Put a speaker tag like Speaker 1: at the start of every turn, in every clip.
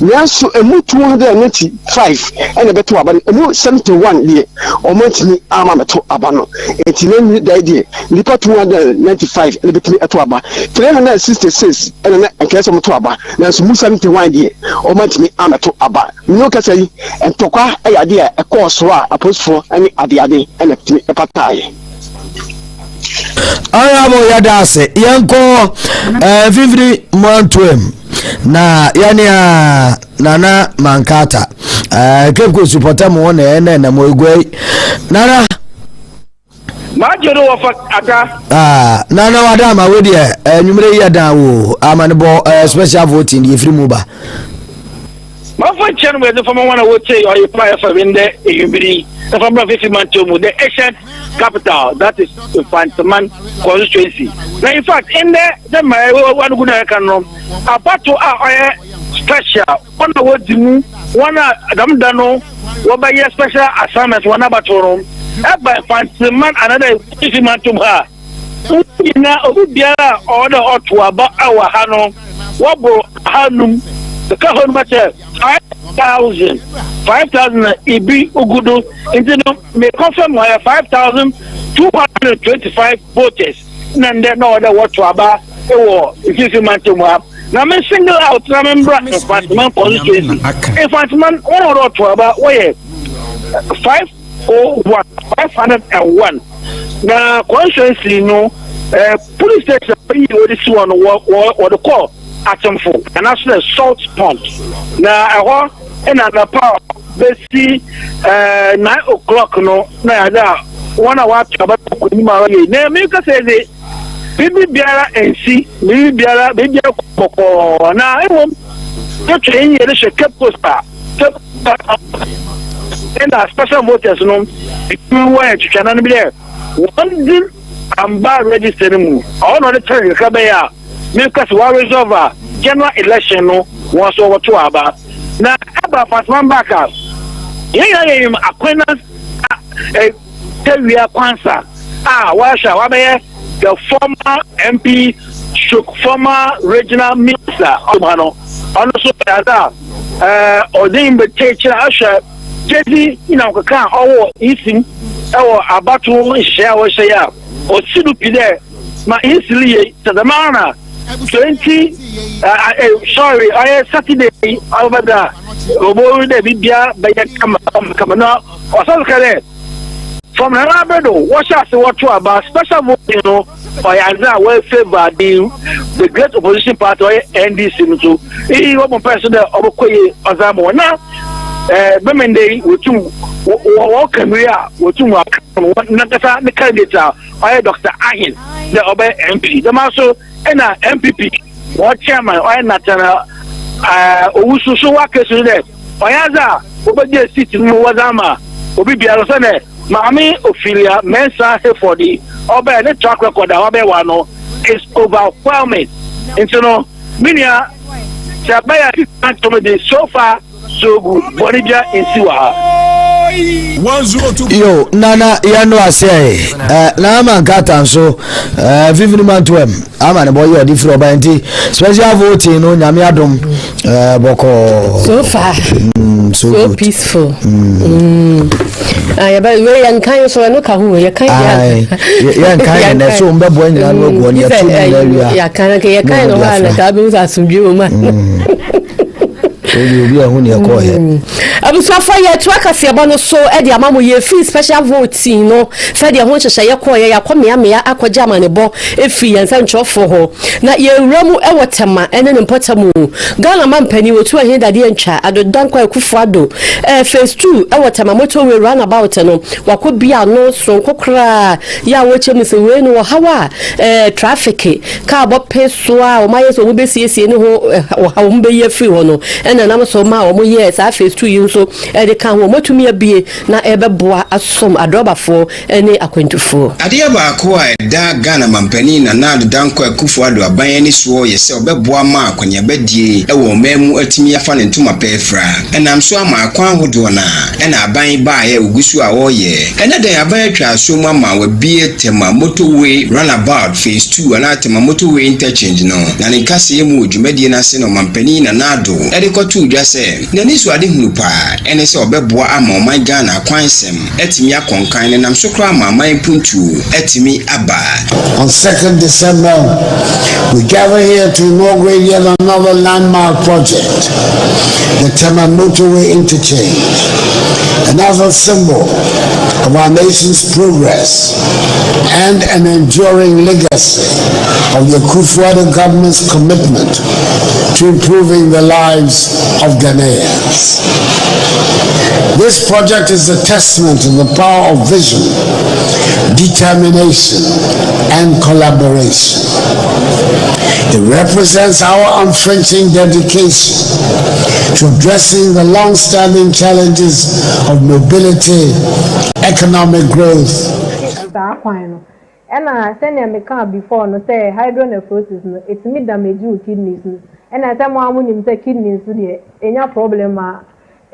Speaker 1: Nanso emu 295 ɛna ɛbɛto aba no, emu 71 deɛ wɔn antumi ama mɛto aba no. Eti na ni da deɛ nipa 295 ɛna bɛtumi ɛto aba, 366 ɛna na nkɛyɛ sɛ wɔto aba, nanso mu 71 deɛ wɔn antumi amɛto aba. Mmea kasa yi, ntɔkwa ɛyɛ adeɛ a ɛkɔɔ so a apolisifoɔ ɛne adeade ɛna tumi ɛpataeɛ.
Speaker 2: Honorable, yɛda ase. Yɛnkɔ mfimfini mmantoam na yɛne a Nana Mankata Cape Coast supporter mu na ɛnɛ nam egua yi. Nana.
Speaker 3: Maagye no wɔfa ata.
Speaker 2: Ah, Nana, wada ama wo deɛ anwummerɛ yi yɛdan wo ama no bɔ special voting deɛ ɛfiri mu ba.
Speaker 3: Mafa nkyɛn no mu yɛdze fama wɔn a wɔtie ɔyɛ pa ɛfa bi ndɛ ewimbiri ɛfa mbra fifi manto mu, the ancient capital, that is Mfantsiman constituency. Na in fact, ndɛ dɛ mma wanugu na ɛka no, abato a ɔyɛ special, wɔn a wɔdi mu, wɔn a dɛm da no wɔbɛyɛ special assignment wɔn abato no ɛba Mfantsiman anadɛ fifi manto mu ha nyinaa, obi biara a ɔwɔ dɛ ɔto aba ɛwɔ ha no, wɔboro ha num ka hɔ nom akyɛ 5,000, 5,000 na ibi ogudo. Nti no me confirm wɔyɛ 5,225 voters na ndɛ na ɔwɔ dɛ wɔto aba ɛwɔ mfimfini mantam ha. Na me single out na me mbra Mfantsiman constituency. Mfantsiman, wɔn a wɔde ɔto aba wɔyɛ 501, 501. Na constituency no police station yi wɔde si wɔn no, wɔ wɔ wɔde kɔ Atemfo anaasɛ dɛ Salt Pond, na ɛhɔ ɛna anapa bɛsi 9 o'clock no na yɛade a wɔn a wɔato aba kɔ anim a wɔyɛ. Na mi kasa yi de, biribi biara nsi, biribi biara, biribi biara kɔkɔɔ. Na mmom yɛtwa yɛn yɛ de hyɛ Cape Coast a Cape ɛna special voters no ebi wɔ yɛ twitwa nan bi dɛ wɔn di amba register no mu, ɔwɔ na ɔde kyerɛ kakra bɛyɛ a mi kasa wa resolve a general election no, wɔn nso wɔto aba. Na ɛba Mfantsiman back a, yɛn nyinaa yɛ yɛn Akwena ɛ Tawia Kwansa a wɔahyɛ a wabɛyɛ the former MP stroke former regional minister ɔmo ha no, ɔno nso yɛ adze a ɔde yi bɛkyerɛkyerɛ ahwɛ gyedzi nyina keka a ɔwɔ nsim ɛwɔ abato nhyehyɛe a wɔhyɛ yi a ɔsi do pi dɛ ma nsiri yie sɛ dɛm ara na 20 sorry, ɔyɛ Saturday yi ɔbɛda ɔbɛwu dɛ bibia bɛyɛ kama kama kama. Na ɔsan ka dɛ from Nana Abedo wɔhyɛ ase wɔto aba special voting no, ɔyɛ adze a wɔyɛ favour the great opposition party, ɔyɛ NDC no. So iyi wɔbɔ mpɛ so dɛ ɔbɛkɔ yie ɔdze ama wɔn na bɛmɛnde yi wɔtum wɔ wɔka a wɔtum aka wɔn nankasa ne candidate a ɔyɛ Dr Ahin dɛ ɔbɛyɛ MP. Dɛm aso ɛna NPP wɔn chairman ɔyɛ Nathaniel Owusu so waka so dɛ ɔyɛ adze a wɔbɛgye seat no mu wɔdze ama obi biara sɛ dɛ Maame Ophelia Mensa Hayford ɔbɛyɛ ne track record a wabɛyɛ wa no is overwhelming. Nti no, me nua, sɛ ɛbɛyɛ sisi de, so far so good, bɔnne bia nsi wɔ ha.
Speaker 2: Yo, Nana, yɛno ase ɛ na ama nkata nso fifini mantoam ama ne bɔyɛ ɔde firi ɔba nti special voting no, Nyame adom, bɔkɔɔ.
Speaker 4: So far
Speaker 2: so,
Speaker 4: so
Speaker 2: good.
Speaker 4: Peaceful. Ah, yɛbɛ wei yɛnkan so, ɛno ka ho, yɛkan.
Speaker 2: Aye. Yɛnkan yɛn nɛ so mbɛboa nyinaa no agu hɔ ne yɛto no nyinaa wie a.
Speaker 4: Yɛkan ka yɛkan no hɔ a na ka bɛhu sɛ asomdwe wɔ mu a.
Speaker 2: Obi obi a ɛho ne ɛkɔɔyɛ.
Speaker 4: Abusuafo, yɛtoa kaseɛbɔ no so de ama mo. Yɛfiri special voting no, sɛdeɛ ho nhyehyɛeɛ kɔɔyɛ, yɛakɔ mmeammea akɔgye amanebɔ ɛfiri yɛn nsɛntwerɛfoɔ hɔ. Na yɛwura mu ɛwɔ Tɛma ɛne ne mpɔtam. Ghana ma mpanin wɔtu ahen dadeɛ ntwa Addo Dankwa Akufo Addo phase 2 ɛwɔ Tɛma motorway roundabout no, wakɔ bia no soronko koraa yɛ a wɔkyɛ mu sɛ wei no wɔhaw a traffic kaa bɔ pe so a wɔn ayɛ sɛ wɔn bɛsiesie ne ho ɔhaw wɔn bɛyi afiri hɔ no, ɛna nam so ma wɔn yɛ saa phase 2 yi nso. nso de ka ho. Wɔatumi abue na ɛrebɛboa asom adrɔbafoɔ ne akwantufoɔ.
Speaker 5: Adeɛ baako a ɛda Ghana manpanin Nana Addo Dankwa Akufo Addo aban ani soɔ yɛ sɛ ɔbɛboa ma akɔneabadie wɔ ɔman mu atumi afa ne ntoma pa afira. Ɛnam so ama akwan ahodoɔ no a ɛna aban yi baeɛ a wɔgu so a wɔreyɛ. Ɛnnɛ da yi aban atwa aso mu ama wɔabue Tema Motorway Runabout Phase 2 anaa Tema Motorway Interchange no, na ne nkasɛeɛ mu wɔ dwumadie no ase no Ɔmanpanin Nana Addo de kɔtoo dwa sɛ n'anisoadehunu paa ne sɛ ɔbɛboa ama ɔman Ghana akwansɛm atumi akɔ nkan na ɛnam so koraa ama aman mpuntuo atumi aba.
Speaker 6: On 2nd December, we gather here to inaugurate yet another landmark project, the Tema Motorway Interchange, another symbol of our nation's progress and an enduring legacy of the Akufo-Addo government's commitment to improving the lives of Ghanaians. This project is a testament to the power of vision, determination, and collaboration. It represents our unflinching dedication to addressing the long-standing challenges of mobility, economic growth,
Speaker 7: Saa kwan no ɛna sɛnea meka before no sɛ hydronephrosis no ɛtumi damage wo kidneys no. Ɛna sɛ mo a monim sɛ kidneys no deɛ, ɛnya problem a,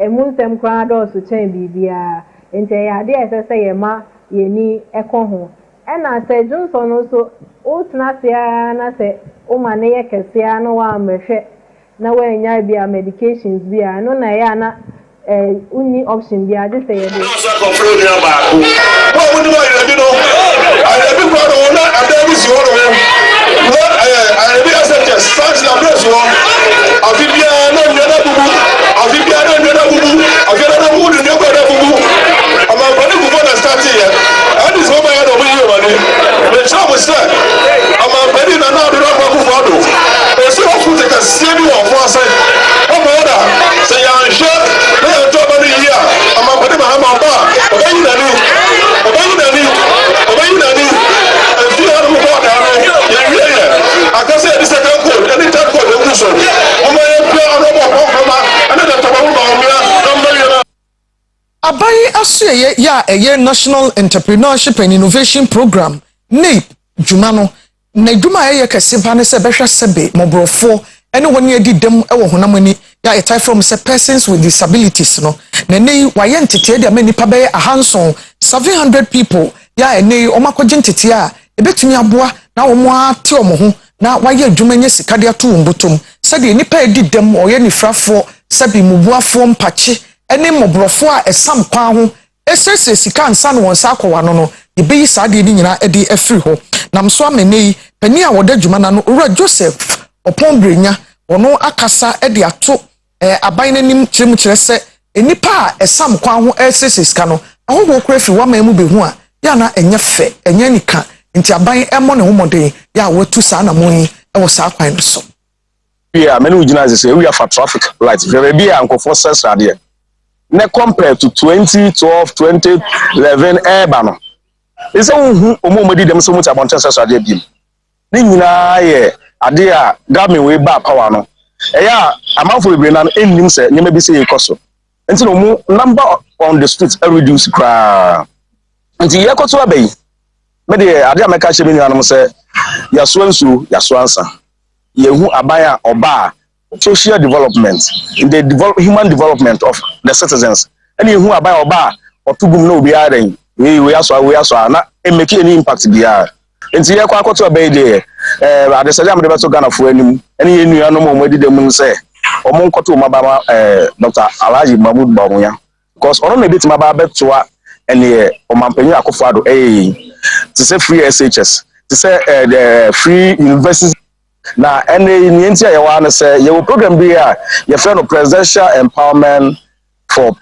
Speaker 7: ɛmu nsɛm koraa dɔɔso kyɛn biribiara. Nti ɛyɛ adeɛ a ɛsɛ sɛ yɛma yɛni ɛkɔ ho. Ɛna sɛ dwonsɔ no nso wotena ase ara na sɛ woma ne yɛ kɛseɛ na woammɛhwɛ na woanya bi a medications bi a ɛno na ɛyɛ a na wonni option bi a gye sɛ yɛde.
Speaker 8: Ɔsɛ kɔfrɛ onua baako. Mo a monim Ayerɛbi no, Ayerɛbi kwan no ho na adan bi si hɔ nom. Na ɛyɛ Ayerɛbi SHS, Science Laboratory hɔ. Afe biara na nnua no abubu. Afe biara na nnua no abubu. Afe biara na abubu de nnua kɔ na abubu. Ɔmampanin Kufuor na starteeɛ. NDC fo baeɛ na wɔn yi wɔn ani. Mekyerɛ mo sɛ ɔmampanin Nana Addo Dankwa Akufo-Addo ɔsi hospital kɛseɛ bi wɔ Ɔfoase. Ɔma ɔda sɛ yɛanhwɛ na yɛntɔ aba no yie a, ɔmampanin Mahama ɔba a, ɔbɛyi n'ani. Ɔbɛyi n'ani. Ɔbɛyi n'ani. Mfie ha no mu bɔɔ daa no, yɛnwie yɛ. Aka sɛ yɛde second coat ɛne third coat egu so. Momma yɛmpia Honourable Ɔpɔnkrɔma ɛne Dr. Mahu Bawumia na mmɛwie no.
Speaker 9: Aban asoɛyɛ yɛ a ɛyɛ National Entrepreneurship and Innovation Program, NEIP, dwuma no na adwuma a ɛyɛ kɛse pa ne sɛ bɛhwɛ sɛbe mmɔborɔfoɔ ne wɔn adi dɛm wɔ honam ani yɛ a yɛtae frɛ sɛ persons with disabilities no. Na ɛnɛ yi wayɛ nteteɛ de ama nnipa bɛyɛ 700, 700 people, yɛ a ɛnɛ yi wɔn akɔgye nteteɛ a ebɛtumi aboa na wɔn ate wɔn ho na wayɛ adwuma nye sika de ato wɔn bɔtɔm, sɛdeɛ nnipa a edi dɛm, ɔyɛ nifrafoɔ, sɛbi mmubuafoɔ, mpakye ne mmɔborɔfoɔ a ɛsam kwan ho esiesie sika nsa na wɔn nsa akɔ wɔn ano no, yɛbɛyi saa adeɛ no nyinaa de afiri hɔ. Nam so ama ne yi panin a wɔda dwuma n'ano, Owura Joseph Ɔpɔn Brenya, ɔno akasa de ato aban n'anim kyerɛ mu kyerɛ sɛ nnipa a ɛsam kwan ho ɛresiesie sika no, ahohoɔ kora firi waman mu bɛhu a yɛ ana ɛnyɛ fɛ, ɛnyɛ nika. Nti aban ɛmmɔ ne ho mmɔden yɛ a wɔatu saa anamɔ yi ɛwɔ saa kwan no so.
Speaker 10: Wie a mene wo gyina ase sɛ ewi afa traffic light, hwɛ baabi a nkurɔfoɔ srɛsrɛ adeɛ ne compare to 2012, 2011 ɛɛba no, ɛsɛ wohu ɔmo a ɔmo di dɛm sɛ ɔmo te abɔnten srɛsrɛ adeɛ biem. Ne nyinaa yɛ adeɛ a government wei ba power no, ɛyɛ a amanfo bebree na no ɛnnim sɛ nneɛma bi sɛ yɛkɔ so, nti na ɔmo number on the street reduce koraa. Nti yɛkɔto aba yi, me deɛ, adeɛ a mɛka kyerɛ me nuanom sɛ yɛasoa nsuo, yɛasoa nsa, yɛhu aban a ɔba a social development, the human development of the citizens, ɛna yɛhu aban a ɔba a ɔto gum na obiara dɛn wei wei asoa wei asoa na ɛmake any impact biara. Nti yɛkɔ akɔto aba yi deɛ, adesɛdeɛ a mede bɛto Ghanafoɔ anim ɛne yɛn nuanom a wɔn adi dɛm no sɛ wɔn nkɔto wɔn aba ma Dr. Alhaji Mahmood Bawumia, because ɔno na ebetumi aba abɛtoa ɛneɛ Ɔmanpanyin Akufo Addo ɛyɛ yi, te sɛ free SHS, te sɛ the free university. Na ɛne nea nti a yɛwɔ ha no sɛ yɛwɔ program bi a yɛfrɛ no Presidential Empowerment for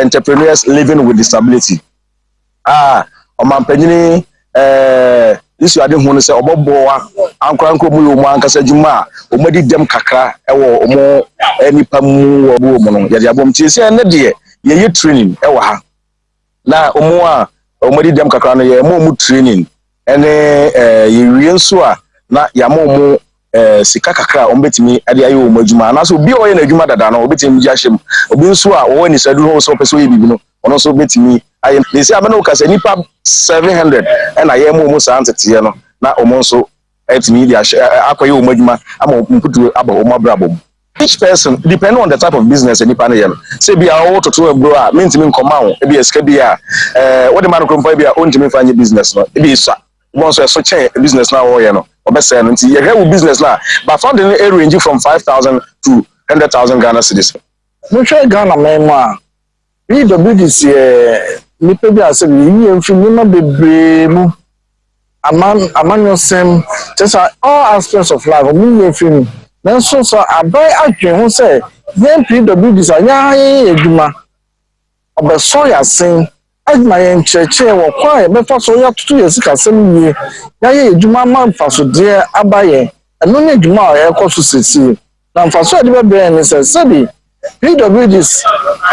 Speaker 10: Entrepreneurs Living with Disability a ɔmanpanyin isu ade ho no sɛ ɔbɛboa ankorankoro mu yɛ wɔn ankasa adwuma a wɔn adi dɛm kakra ɛwɔ wɔn nipa mu wɔ mu no, yɛde abɔ mu tie sɛ ɛnɛ deɛ yɛyɛ training ɛwɔ ha na wɔn a wɔn adi dɛm kakra no, yɛ wɔn training ɛne yɛwie nso a na yɛama wɔn. eh, sika kakra a wɔbɛtumi de ayɛ wɔn adwuma anaasɛ obi a ɔyɛ n'adwuma dada no wɔbɛtumi gye ahyɛ mu obi nso a wɔwɔ anisoaduru ho sɛ ɔpɛ sɛ ɔyɛ biribi no ɔno nso bɛtumi ayɛ ne sɛ amene woka sɛ nnipa 700 ɛna yɛn mu wɔn saa nteteeɛ no na wɔn nso atumi de ahyɛ akɔyɛ wɔn adwuma ama wɔn mputuo aba wɔn abrabɔ mu each person depending on the type of business nipa no yɛ no sɛ bi a wɔtoto aburo a mentumi nkɔma wo ebi a sika bi a ɛɛ wode ma no kurompa bi a ɔntumi mfa nyɛ business no ebi esua wɔn nso ɛso kyɛn business no a wɔyɛ no ɔbɛsɛɛ no nti yɛhwɛ wo business no a but funding no range from 5,000 to 100,000 Ghana cedis.
Speaker 11: Mohwɛ Ghana man mu a, PWDs yɛ nnipa bi a sɛ yɛyi yɛn firi nneɛma bebree mu, aman amanyɔsɛm, kyerɛ sɛ all aspects of life, wɔn yi yɛn firi mu. Nanso sɛ aban adwene ho sɛ yɛn PWDs a yɛn ara yɛyɛ adwuma, ɔbɛsɔ yɛn asen ma yɛn nkyerɛkyerɛ wɔ kwan a yɛbɛfa so yɛatoto yɛn sikasɛm yie, yɛayɛ yɛn adwuma ama mfasodeɛ aba yɛn. Ɛno ne dwuma a ɛrekɔ so seesei. Na mfaso a ɛde bɛbrɛ yɛn ne sɛ, sɛbi PWDs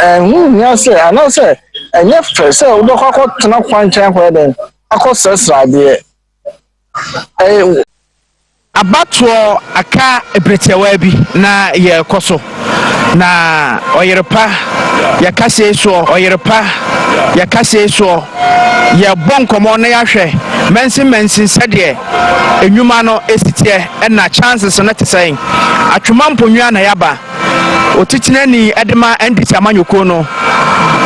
Speaker 11: ɛho nhia sɛ anaasɛ ɛnyɛ fɛ sɛ wobɛkɔ akɔtena kwan nkyɛn akɔyɛ dɛn akɔsrɛsrɛ adeɛ. Ɛyɛ
Speaker 12: Abatoɔ aka berɛ tiawaa bi na yɛrekɔ so, na ɔyere pa yɛka sei soɔ, ɔyere pa yɛka sei soɔ, yɛrebɔ nkɔmmɔ na yɛahwɛ mansin mansin sɛdeɛ nnwuma no si teɛ ɛna chances no te sɛn. Atwoma Mponua na yɛaba, otitenani de ma NDC amanyɔkuo no,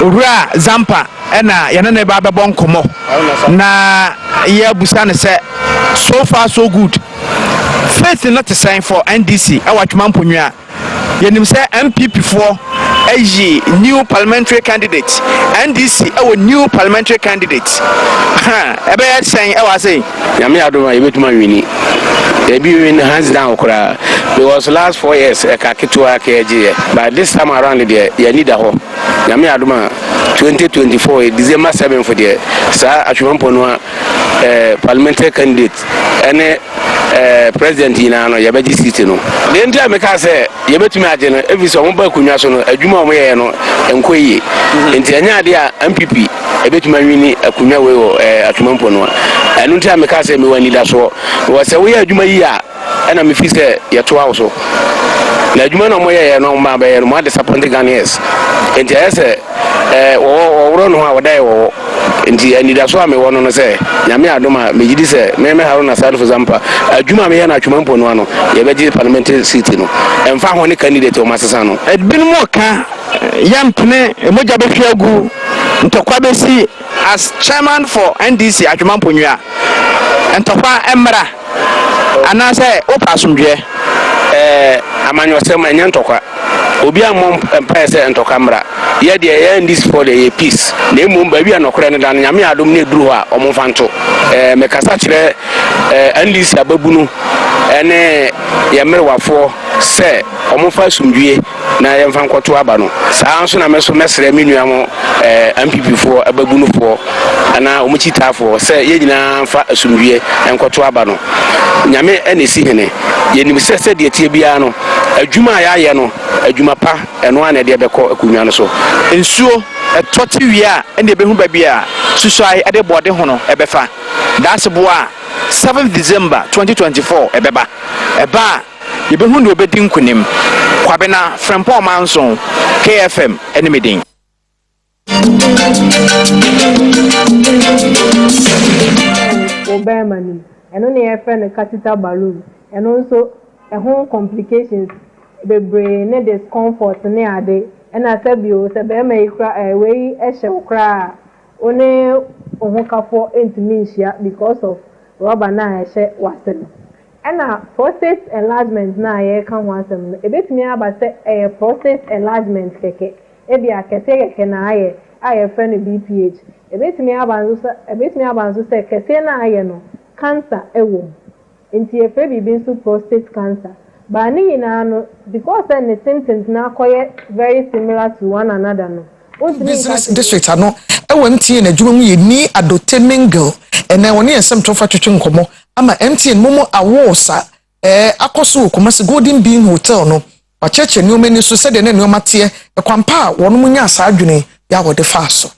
Speaker 12: Owura Zampa. Ɛna yɛne no ba bɛbɔ nkɔmmɔ na yɛabusa no sɛ so far so good faith no te sɛn for NDC ɛwɔ Atwima Mponua. Yɛnim sɛ NPP foɔ ayi new parliamentary candidate, NDC ɛwɔ new parliamentary candidate. Ɛbɛyɛ sɛn ɛwɔ ase?
Speaker 13: Nyame adom a yɛbɛtumi awini. Yɛbi win hands down koraa because last 4 years ɛka ketewa ka yɛgyeeɛ, but this time around deɛ yɛani da hɔ. Nyame adom a 2024 December 7th deɛ saa Atwima Mponua parliamentary candidate ɛne president nyinaa no yɛbɛgye seat no. Deɛ nti a meka sɛ yɛbɛtumi agye no ɛfiri sɛ ɔmo ba akonnwa so no adwuma a ɔmo yɛɛ no nkɔ yie nti ɛnyɛ adeɛ a NPP ɛbɛtumi awini akonnwa wei wɔ Atwima Mponua. Ɛno nti a meka sɛ mewɔ anidasoɔ wɔ sɛ woyɛ adwuma yie a ɛna mefi sɛ yɛtoa wo so na adwuma na ɔmo yɛyɛ no ɔmo bɛyɛ no mo adisappoint Ghanaians nti ɛyɛ sɛ wɔwɔ wɔworɔ no ho a wɔda yɛ wɔwɔ nti anidaso a mewɔ no no sɛ Nyame adom a megye di sɛ meme Haruna Sadfo Zampa adwuma a meyɛ no Atwoma Mponoa no yɛbɛgye parliamentary seat no ɛmfa ho ne candidate ɔmo asesa no.
Speaker 12: Ebinom ka yɛmpene, mogya bɛhwe agu, ntɔkwa bɛsi. As chairman for NDC Atwima Mponua, ntɔkwa mmra anaasɛ wopɛ asomdwoeɛ?
Speaker 13: Amanyɔsɛm ɛnyɛ ntɔkwa. Obi ammɔ mpaeɛ sɛ ntɔkwa mmra. Yɛ deɛ yɛ NDC foɔ deɛ yɛ peace. Na mmom baabi a nɔkorɛ no da no Nyame adom ne ɛduru hɔ a ɔmo mfa nto. Mekasa kyerɛ NDC ababunu ɛne yɛ mmerewafoɔ sɛ ɔmo mfa asomdwie na yɛmfa nkɔto aba no. Saa nso na me nso mɛsrɛ me nua mo NPP foɔ ababunufoɔ anaa ɔmo kyitaafoɔ sɛ yɛn nyinaa mfa asomdwie nkɔto aba no. Nyame ɛna esi hene. Yɛnim sɛ sɛdeɛ tie biara no adwuma a yɛayɛ no adwuma pa ɛno ara na ɛde ɛbɛkɔ akonnwa no so.
Speaker 12: Nsuo ɛtɔ te wie a ɛna ɛbɛhu baabi a susuae ɛde bɔɔde hono ɛbɛfa. Daaseboa a 7th December 2024 ɛbɛba. Ɛba a yɛbɛhu deɛ ɔbɛdi nkonim. Kwabena Frempɔn Manson, KFM ɛne me din.
Speaker 7: Wo bɛrima no mu. Ɛno ne yɛfrɛ no catheter balloon. Ɛno nso ɛho complications bebree ne discomfort ne ade. Ɛna sɛbio sɛ bɛrima yi kora wei ɛhyɛ wo koraa a, wo ne wo ho kafoɔ ntumi nhyia because of rubber no a ɛhyɛ w'ase no. Ɛna prostate enlargement no a yɛreka ho asɛm no, ebetumi aba sɛ ɛyɛ prostate enlargement kɛkɛ, ebi a kɛseɛ kɛkɛ na ayɛ a yɛfrɛ no BPH. Ebetumi aba nso sɛ kɛseɛ no a ayɛ no cancer ɛwɔ mu. Nti yɛfrɛ biribi nso prostate cancer. Baa ne nyinaa no because sɛ ne symptoms no akɔyɛ very similar to one another no. Wontumi nka
Speaker 9: Business
Speaker 7: sɛ
Speaker 9: district ano ɛwɔ MTN adwuma mu yɛ ni Adote Mingle ɛnɛ wɔne yɛn nsɛm tɔfa twetwe nkɔmmɔ ama MTN Momo Awards a akɔ so wɔ Kumasi Golden Bean Hotel no wakyerɛkyerɛ nneɛma ani so sɛdeɛ ne nneɛma teɛ ɛkwan pa a wɔn nya saa adwene yɛ a wɔde faa so.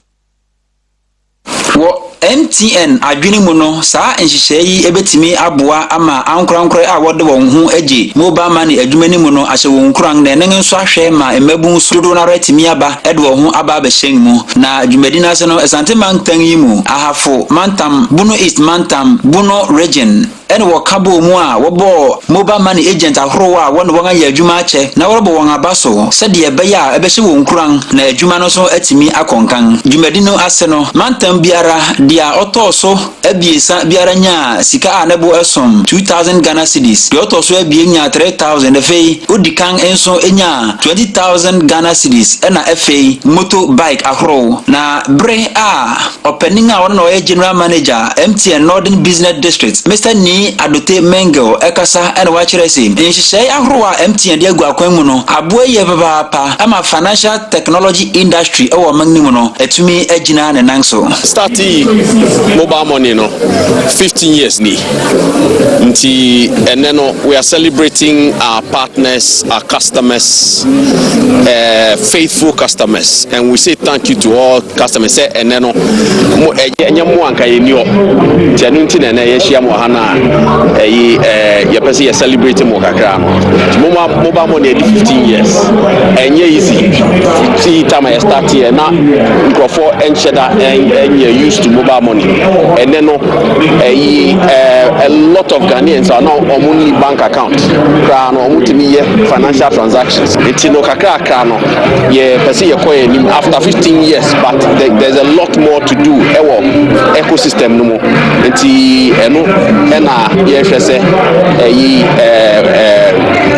Speaker 5: Wɔ
Speaker 14: MTN adwene mu no, saa nhyehyɛe yi betumi aboa ama ankorankorɛ a wɔde wɔn ho gye mobile money adwuma no mu no ahyɛ wɔn nkuran na ɛno nso ahwɛ ma mmabun so dodow no ara atumi aba de wɔn ho aba abɛhyɛn mu. Na dwumadi no ase no, Asante Mantan yi mu, Ahafo Mantam, Bono East Mantam, Bono Region, ɛna wɔka bɔɔ mu a wɔbɔɔ mobile money agent ahorow a wɔne wɔn ayɛ adwuma akyɛ na wɔrebɔ wɔn aba so sɛdeɛ ɛbɛyɛ a ɛbɛhyɛ wɔn nkuran na adwuma no nso atumi akɔ nkan. Dwumadi no ase no, mantam biara deɛ ɔtɔɔ so abiɛsa biara nyaa sika a ne bo som 2,000 Ghana cedis, deɛ ɔtɔ so abien nyaa 3,000, afei odi kan nso nyaa 20,000 Ghana cedis ɛna afei motor bike ahorow. Na bere a Ɔpanin a ɔno na ɔyɛ General Manager, MTN Northern Business District, Mister Nii Adotey Mengel ɛkasa na wakyerɛ se nhyehyɛe ahorow a MTN de agu akwan mu no aboa yiye papaapa ama financial technology industry wɔ ɔman no mu no atumi agyina ne nan so.
Speaker 15: Startee mobile money no 15 years ni nti ɛnɛ no we are celebrating our partners, our customers, uh, faithful customers and we say thank you to all Customer sɛ ɛnɛ no mo ɛnyɛ ɛnyɛ mo anka yɛ ni hɔ nti ɛno nti na ɛnɛ yɛahyia mo ha no a ɛyi ɛɛ yɛpɛ sɛ yɛ celebrate mo kakra no nti mo ma mo ba mo na ɛdi 15 years ɛnyɛ easy ti time a yɛ start yɛ na nkurɔfoɔ ɛnhyɛ da ɛnyɛ used to mobile money ɛnɛ no ɛyi ɛɛ a lot of Ghanaians a na wɔn nni bank account koraa no wɔn tumi yɛ financial transactions nti no kakrakra no yɛpɛ sɛ yɛkɔ yɛn anim after 15 years but there's a lot more to do ɛwɔ ecosystem no mu nti ɛno ɛna yɛhwɛ sɛ ɛyi ɛɛ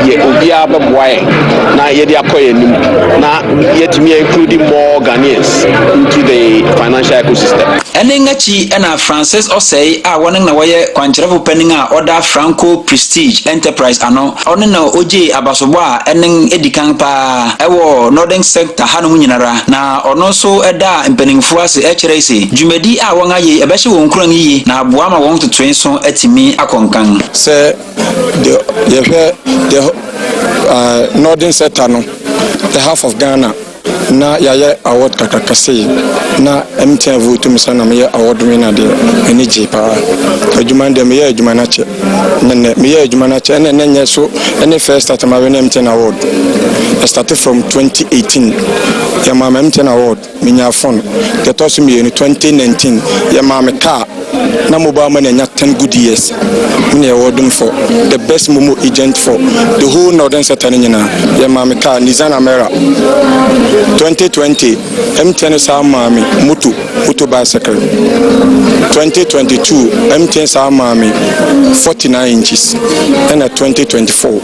Speaker 15: yɛ obiara bɛboa yɛn na yɛde akɔ yɛn anim na yɛtumi include more Ghanaians into the financial ecosystem.
Speaker 14: Ɛne akyi na Francis Osei a wɔne na wɔyɛ kwankyerɛfo panin a ɔda Franco Prestige Enterprise ano, ɔno na ogyee abasobɔ a ɛne edi kan paa wɔ Northern Sector hanom nyinara, na ɔno nso daa mpanimfoɔ ase kyerɛe se dwumadi a wɔn ayɛ yi ɛbɛhyɛ wɔn nkuran yiye na aboa ma wɔn ntotoe nso atumi akɔ nkan.
Speaker 16: Sɛ deɛ yɛhwɛ the Northern Sector no, the half of Ghana, Na yɛayɛ award kakraka sei na MTN vote me sɛ na meyɛ award winner deɛ m'ani gyee paa. Adwuma no deɛ meyɛɛ adwuma no akyɛ ne nnɛ meyɛɛ adwuma no akyɛ ɛna ɛnɛ nyɛ so ɛne first start ma win MTN award. I started from 2018 yɛmaa me MTN award menyaa phone deɛ ɛtɔ so mmienu 2019 yɛmaa me car na mobile money anya 10 good years me na yɛwɔ dom for the best momo agent for the whole northern sector no nyinaa yɛ maa me car Nissan Amera 2020 MTN saa maa me moto moto bicycle 2022 MTN saa maa me 49 inches ɛna 2024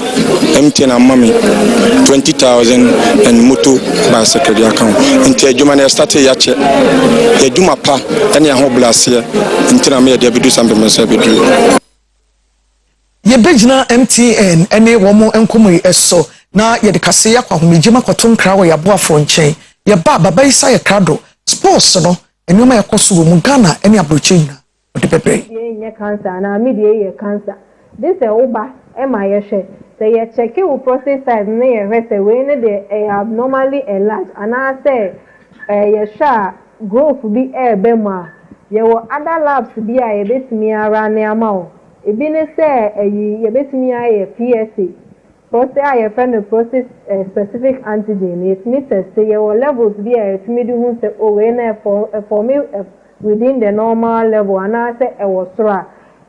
Speaker 16: MTN ama me 20,000 and moto bicycle de aka ho. Nti adwuma no yɛstartee yɛakyɛ. Yɛadwuma pa ne ahobrɛaseɛ nti na ama yɛde abɛdu saa mpɛmpɛnsoɔ a yɛabɛduru yi.
Speaker 9: Yɛbɛgyina MTN ne wɔn nkɔmmɔ yi so na yɛde kaseɛ yi akɔ ahomegye mu akɔto nkra wɔ yɛn aboafoɔ nkyɛn. Yɛba a, Baba Issa yɛ krado. Sports no, nneɛma a ɛkɔ so wɔ mu Ghana ne aburokyire nyinaa. ɔde bɛbrɛ
Speaker 7: Me deɛ nyɛ cancer anaa me deɛ yɛ cancer gye sɛ wo ba ma yɛhwɛ sɛ yɛ checke wo prostate size no na yɛhwɛ sɛ wei no deɛ ɛyɛ abnormally enlarged anaa sɛ yɛhwɛ a growth bi ɛɛba mu a yɛwɔ other labs bi a yɛbɛtumi a runne ama wo ebi ne sɛ ɛyi yɛbɛtumi ayɛ PSA prostate a yɛfrɛ no prostate specific antigen no yɛtumi teste yɛwɔ levels bi a yɛtumi de hu sɛ oh wei no ɛforme within the normal level anaasɛ ɛwɔ soro a,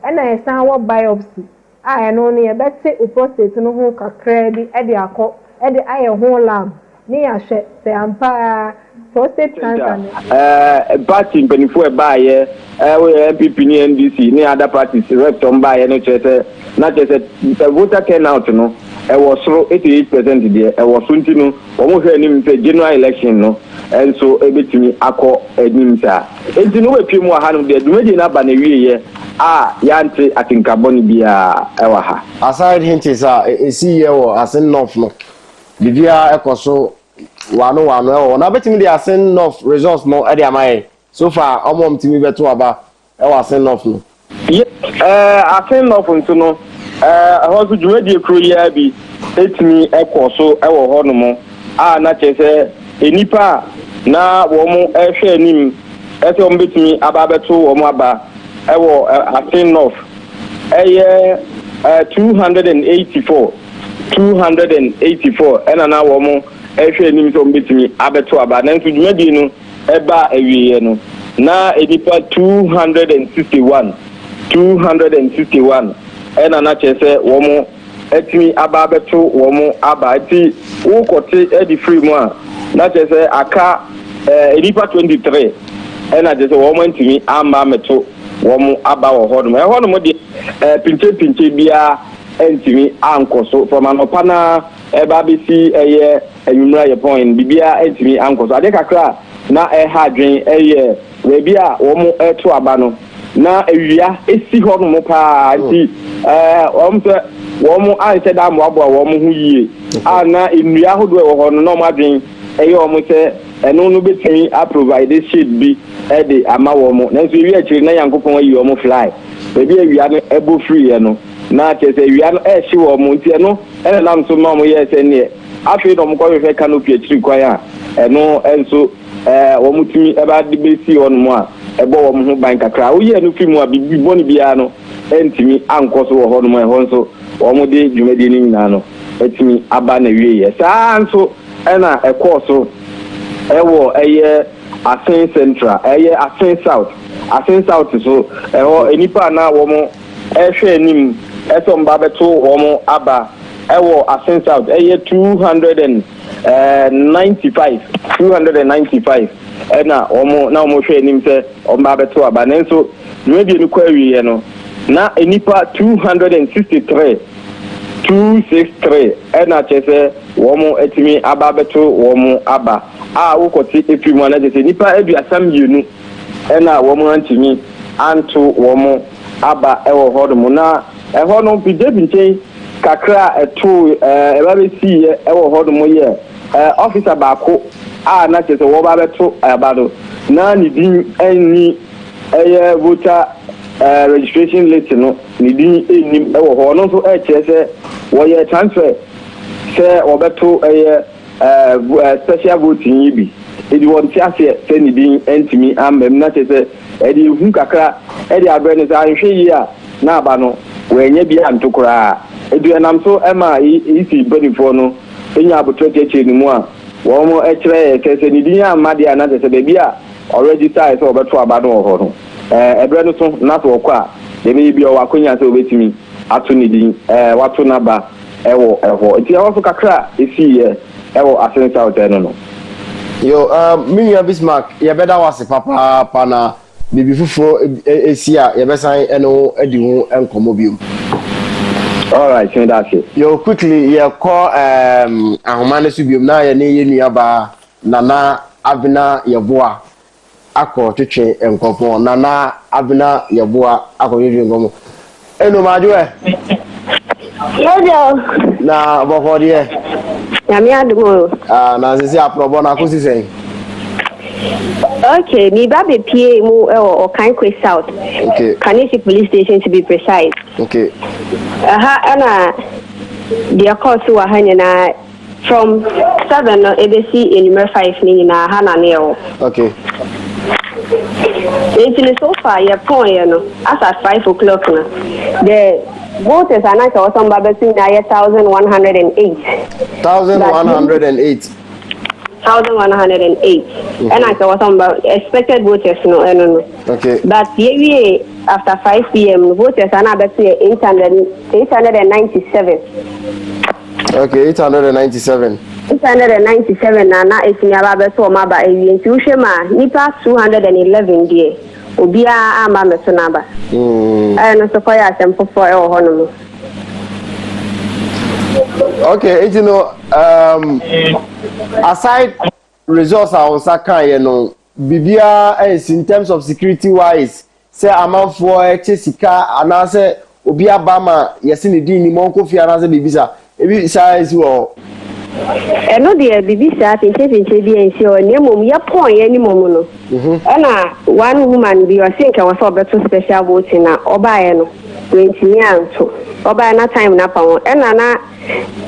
Speaker 7: ɛna yɛsan wɔ biopsy a ɛno no yɛbɛte wo prostate no ho kakraa bi de akɔ de ayɛ ho lab ne yɛahwɛ sɛ ampa ara prostate cancer no.
Speaker 17: Ɛɛ party mpanimfoɔ ɛbaayɛ ɛɛ NPP ne NDC ne other parties reps wɔn baayɛ no kyerɛ sɛ na kyerɛ sɛ voter turnout no ɛwɔ soro 88% deɛ ɛwɔ so nti no wɔn hwɛ anim sɛ general election no nso bɛtumi akɔ anim saa. Enti no wobɛpue mu wɔ hanom deɛ, dwumadie no aba n'awieɛ a yɛante atenka bɔne biara wɔ ha.
Speaker 18: Aside hinges a ɛsi yɛ wɔ Asin North no, biribiara ɛkɔ so wano wano ɛwɔ hɔ. Na wobɛtumi de Asin North results no de ama yɛn? So far, wɔn a wɔtumi bɛto aba ɛwɔ Asin North no.
Speaker 17: Yes, ɛɛ Asin North nso no, ɛɛ ɛhɔ nso dwumadie koro yi ara bi tumi kɔ so wɔ hɔnom a na kyerɛ sɛ nnipa a na wɔrehwɛ anim sɛ wɔbɛtumi aba abɛto wɔn aba wɔ Asin North ɛyɛ 284, 284 ɛna na wɔn ɛhwɛ anim sɛ wɔbɛtumi abɛto aba, nanso dwumadie no ɛbaa awieɛ no na nnipa 261, 261 ɛna na kyerɛ sɛ wɔn atumi aba abɛto wɔn aba. Nti wokɔte de firi mu a, na kyerɛ sɛ aka nnipa 23 ɛna kyerɛ sɛ wɔn antumi amma ammɛto wɔn aba wɔ hɔnom. Ɛhɔnom deɛ pinkyepinkye biara antumi ankɔ so from anɔpa no ara ɛba abɛsi ɛyɛ anwummerɛ a yɛpɔn no, biribiara antumi ankɔ so. Adeɛ kakra a na ɛha adwene ɛyɛ baabi a wɔreto aba no, na awia si hɔnom paa nti wɔn sɛ wɔn anhyɛ da ammoaboa wɔn ho yie a na nnua ahodoɔ ɛwɔ hɔ no na wɔn adwene ɛyɛ wɔn sɛ ɛno no bɛtumi aprovide shade bi de ama wɔn, nanso ewi akyiri na Nyankopɔn ayi wɔn fly baabi a awia no ɛbɔ firiiɛ no, na kyerɛ sɛ awia no ɛrehye wɔn nti ɛno ɛna nam so ma wɔn yɛɛ sɛ neɛ afei na wɔn kɔhwehwɛ canopy akyiri kwan a ɛno nso wɔtumi ba de bɛsi hɔnom a ɛbɔ wɔn ho ban kakra. Woyi ɛno fi mu a, biribi bɔne biara no antumi ankɔ so wɔ hɔnom a ɛhɔ nso wɔde dwumadie no nyinaa no atumi aba n'awieeɛ. Saa ara nso na ɛkɔɔ so wɔ ɛyɛ Asen Central, ɛyɛ Asen South, Asen South so ɛhɔ nnipa a na wɔn ɛrehwɛ anim sɛ wɔn ba bɛto wɔn aba wɔ Asen South ɛyɛ 295, 295 ɛna wɔn na wɔn hwɛ anim sɛ wɔn ba bɛto aba, nanso dwumadie no kɔ awieɛ no na nnipa 263, 263 ɛna kyerɛ sɛ wɔn atumi aba abɛto wɔn aba a wokɔte efiri mu a na kyerɛ sɛ nnipa 32 ɛna wɔn antumi anto wɔn aba wɔ hɔnom, na ɛhɔ no pinkyenpinkyen kakra a ɛtoo ɛba bɛsiiɛ wɔ hɔnom yɛ ɔfisa baako a na kyerɛ sɛ wɔba abɛto aba no, na ne din nni ɛyɛ voter registration list no, ne din nnim wɔ hɔ. Ɔno nso ɛkyerɛ sɛ wɔyɛ transfer sɛ wɔbɛto ɛyɛ special voting yi bi, enti wɔnte aseɛ sɛ ne din antumi amma mu, na kyerɛ sɛ ɛde ehu kakra de abrɛ no sɛ anhwɛ yie a na aba no wannya bi anto koraa. Enti ɛnam so ma EC mpanimfoɔ no nyaa aboterɛ kyerɛkyerɛɛ ne mu a wɔkyerɛɛ sɛ sɛ ne din amma deɛ a na kyerɛ sɛ baabi a ɔregistaeɛ sɛ ɔbɛto aba no wɔ hɔ no ɛberɛ no so na sɛ ɔkɔ a deɛ ɛbɛyɛ biara ɔwɔ akwanya sɛ ɔbɛtumi ato ne din, wato n'aba wɔ hɔ. Nti ɛhɔ nso kakra a ɛsiiɛ wɔ Asen South ɛno no.
Speaker 18: Yo, um, me nua Bismarck, yɛbɛda wo ase papaapa na biribi foforɔ ɛsi a yɛbɛsan ɛne wo adi ho nkɔmmɔ biom.
Speaker 17: Alright, meda ase.
Speaker 18: Yo, quickly yɛkɔ um, ahoma no so biom na yɛne yɛn nua baa Nana Abena Yeboah akɔ twetwe nkɔmɔ. Nana Abena Yeboah akɔ twetwe nkɔmɔ. Eno madwo ɛ.
Speaker 19: Yɛdeɛ o.
Speaker 18: Na bɔkɔ deɛ.
Speaker 19: Nyame adom o.
Speaker 18: Ah, na sisi aprɔbɔ na akosi sɛn?
Speaker 19: Okay, mi ba bɛ pie mu ɛwɔ Okankwe South.
Speaker 18: Okay.
Speaker 19: Kaneshie Police Station to be precise.
Speaker 18: Okay.
Speaker 19: Ɛha ɛna deɛ kɔɔ so wɔ ha nyinaa. From 7 no ebesi enyimrɛ 5 ne nyinaa ha na ne yɛwɔ.
Speaker 18: Okay.
Speaker 19: Nti no so far yɛ pɔn yɛ no as at 5 o'clock no the voters a na nkyɛ wɔsɛ wɔn ba bɛto nyinaa yɛ 1,108.
Speaker 18: 1,108.
Speaker 19: 1,108 ɛna nkyɛ wɔsɛ wɔn ba expected voters no ɛno no.
Speaker 18: Okay.
Speaker 19: But yɛwie after 5 pm no voters a na abɛto yɛ 800 897.
Speaker 18: Okay, 897.
Speaker 19: 897 na na etumi aba abɛto wɔn aba awie nti wohwɛ mu a nnipa 211 deɛ obiara amma ammɛto n'aba. Ɛno nso kɔyɛ asɛm foforɔ wɔ hɔnom.
Speaker 18: Okay, nti no um, aside results a wɔn nsa kaeɛ no biribiara ansi in terms of security wise sɛ amanfoɔ ɛkyɛ sika anaasɛ obi aba ma yɛse ne din nim ɔnkɔ fie anaasɛ biribi saa ebi saa ansi wɔ hɔ.
Speaker 19: Ɛno deɛ biribi saa pinkyepinkye bi ansi hɔ na mmom yɛpɔn yɛn mmom no ɛna one woman bi ɔse nka ɛwɔ sɛ ɔbɛto special voting na ɔbaeɛ no wantumi anto ɔbaeɛ na time no apa ho ɛna na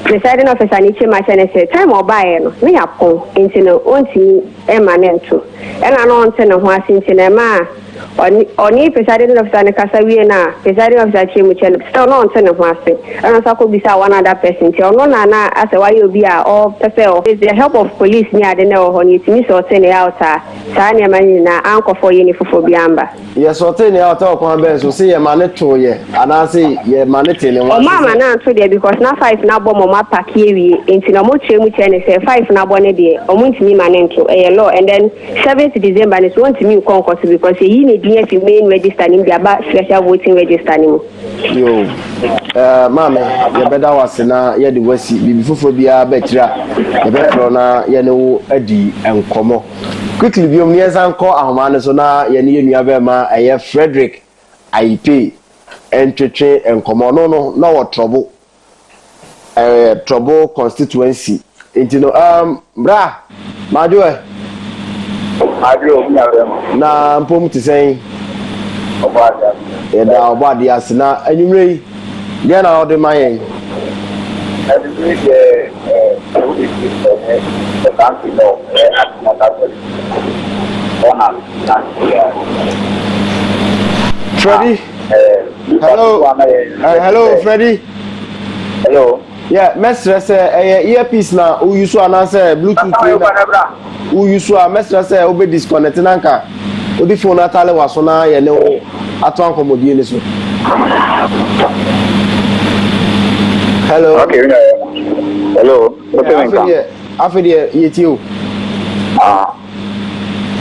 Speaker 19: presiding officer no kyɛm akyɛ no sɛ time a ɔbaeɛ no na yɛapɔn nti no ɔntumi mma no nto. Ɛna na ɔnte ne ho ase nti na ɛmaa ɔne ɔne presiding officer no kasa wie no a presiding officer kyerɛ mu kyerɛ no still na ɔnte ne ho ase ɛna ɔsan kɔ bisaa one other person nti ɔno na na asɛ wayɛ obi a ɔpɛ sɛ ɔ with the help of police ne ade na ɛwɔ hɔ no yɛtumi sɔɔte ne out a saa nneɛma no nyinaa ankɔfɔ yɛ ne foforɔ bi amba.
Speaker 18: Yɛ sɔɔte ne out wɔ kwan bɛn so? Se yɛ ma ne too yɛ anaa se yɛ ma ne tee ne ho ase
Speaker 19: Ɔmo ama
Speaker 18: sɛ.
Speaker 19: no anto deɛ because na five no abɔ ma ɔmo apake awie nti na ɔmo kyerɛ mu kyerɛ no sɛ five no abɔ no deɛ ɔmo ntumi ma no nto ɛyɛ law and then Seventh December no so ontumi nkɔ nkɔto because yɛyi ne din afi main register no mu de aba special voting register no mu.
Speaker 18: Yoo, eh, maame, yɛbɛda wo ase na yɛde wo asi. Biribi foforɔ biara ba akyire a, yɛbɛfrɛ wo na yɛne wo adi nkɔmmɔ. Quickly biom no, yɛnsan nkɔ ahoma no so na yɛne yɛn nua bɛrima ɛyɛ Frederick Ayipei ntwetwe nkɔmmɔ. Ɔno no, na ɔwɔ Trɔbo. Ɛyɛ Trɔbo constituency nti no um, bra madwo ɛ.
Speaker 20: Madwo obi na bɛma.
Speaker 18: Na mpom te sɛn?
Speaker 20: Ɔbɔ adeɛ ase.
Speaker 18: Yɛda ɔbɔ adeɛ ase na anwummerɛ yi deɛ na ɔde ma yɛn.
Speaker 20: Anwummerɛ yi deɛ ɛɛ wode ti ɛɛ ɛsanti nɔ ɛɛ atomata sɔre ɔna na
Speaker 18: Freddie. Hello. Hello, Freddie.
Speaker 20: Hello.
Speaker 18: Yeah, mɛsrɛ sɛ ɛyɛ earpiece na woyi so anaasɛ bluetooth wei na woyi so a mɛsrɛ sɛ wobɛ disconnect na nka wode phone atale w'aso na yɛne wo ato ankɔmmɔdie no so. Hello.
Speaker 20: Okay, hello.
Speaker 18: Yeah, afei deɛ yɛtie o.
Speaker 20: Ah,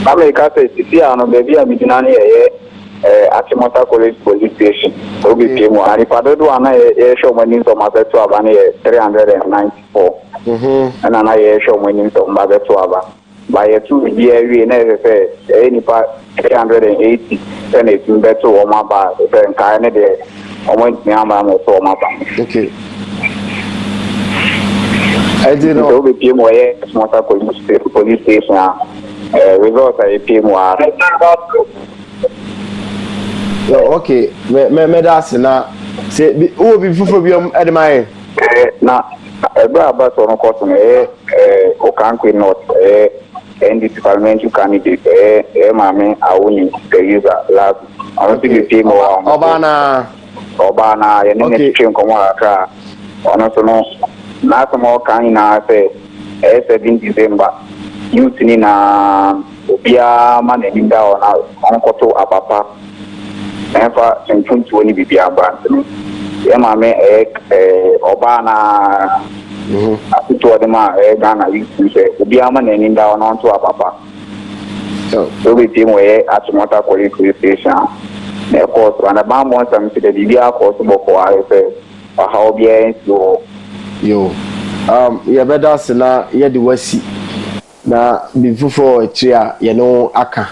Speaker 20: na meka sɛ sisi a no baabi a megyina no yɛyɛ eh, Achimota College Police Station, OBP mu a, nipa dodoɔ a na yɛhwɛ wɔn anim sɛ wɔn abɛto aba no yɛ 394. Ɛna na yɛhwɛ wɔn anim sɛ wɔn abɛto aba. Ba yɛto biribiara wie na ɛsɛ sɛ ɛyɛ nipa 380 sɛ na ɛtumi bɛto wɔn aba a, sɛ nkaeɛ no deɛ wɔn antumi amma ammɛto wɔn aba.
Speaker 18: Okay. Ɛnti no.
Speaker 20: Sɛ wobɛpie mu ɔyɛ Achimota Police Police Station a, eh, results a yɛpie mu a.
Speaker 18: No, okay. Me me me da ase na sɛ bi wowɔ biribi foforɔ bi ɛde ma yɛn.
Speaker 20: Eh, na ɛberɛ a abatoɔ no kɔ so no ɛyɛ eh, Okankwe North ɛyɛ NDC parliamentary candidate ɛyɛ ɛyɛ maame Awoni Theresa Labi ɔno nso bɛpie mu wɔ hɔ.
Speaker 18: Ɔbaa naa.
Speaker 20: Ɔbaa naa yɛne no twetwe nkɔmmɔ kakra ɔno nso no n'asɛm a ɔka nyinaa sɛ ɛyɛ 7 December youth nyinaa Obiara mma n'ani nda hɔ na ɔnkɔto aba pa na ɛmfa mfomtuo ne biribiara mbra nti no yɛn maame ɛyɛ ɔbaa no ara afotuo a ɔde ma ɛyɛ Ghana youth no sɛ obiara mma n'ani nda hɔ na ɔnto aba pa. Sɛ wobɛtie mu ɛyɛ Achimota Police Police Station a na ɛkɔɔ so ana bammɔ nsɛm nso deɛ biribiara kɔɔ so bɔkɔɔ ayɛ sɛ ɔhaw biara nsi hɔ.
Speaker 18: Yo, um, yɛbɛda ase na yɛde wo asi. Na biribi foforɔ wɔ akyire a yɛne wo aka.